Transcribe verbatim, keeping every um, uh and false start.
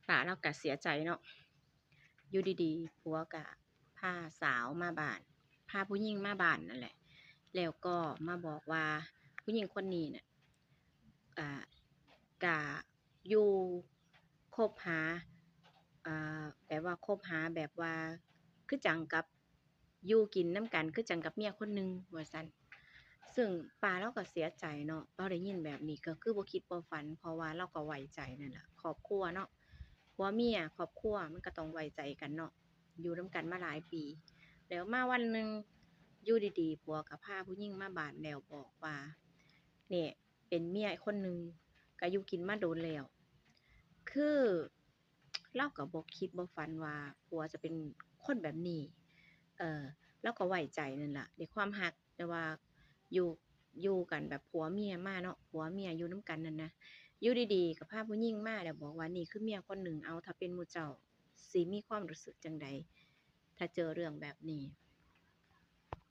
ป้าลาวก็เสียใจเนาะ อยู่ดีๆ ผัวก็พาสาวมาบ้าน พาผู้หญิงมาบ้านนั่นแหละ แล้วก็มาบอกว่าผู้หญิงคนนี้น่ะ อ่า ก็อยู่คบหา อ่า แบบว่าคบหาแบบว่าคือจั่งกับอยู่กินนำกัน คือจั่งกับเมียคนหนึ่งว่าซั้น ซึ่งป้าลาวก็เสียใจเนาะ พอได้ยินแบบนี้ก็คือบ่คิดบ่ฝัน เพราะว่าลาวก็ไว้ใจนั่นล่ะ ครอบครัวเนาะ ผัวเมียครอบครัวมันก็ต้องไว้ใจกันเนาะ อยู่นำกันมาหลายปี แล้วมาวันหนึ่ง อยู่ดีๆ ผัวก็พาผู้หญิงมาบ้านแล้วบอกว่า เนี่ย เป็นเมียคนหนึ่ง ก็อยู่กินมาโดนแล้ว คือลาวก็บ่คิดบ่ฝันว่าผัวจะเป็นคนแบบนี้ เอ่อ ลาวก็ไว้ใจนั่นล่ะ ด้วยความฮัก แต่ว่าอยู่ อยู่กันแบบผัวเมียมาเนาะ ผัวเมียอยู่นำกันนั่นนะ อยู่ดีๆ ก็พาผู้หญิงมาแล้วบอกว่านี่คือเมียคนหนึ่ง เอา ถ้าเป็นหมู่เจ้าสิมีความรู้สึกจั่งใด ถ้าเจอเรื่องแบบนี้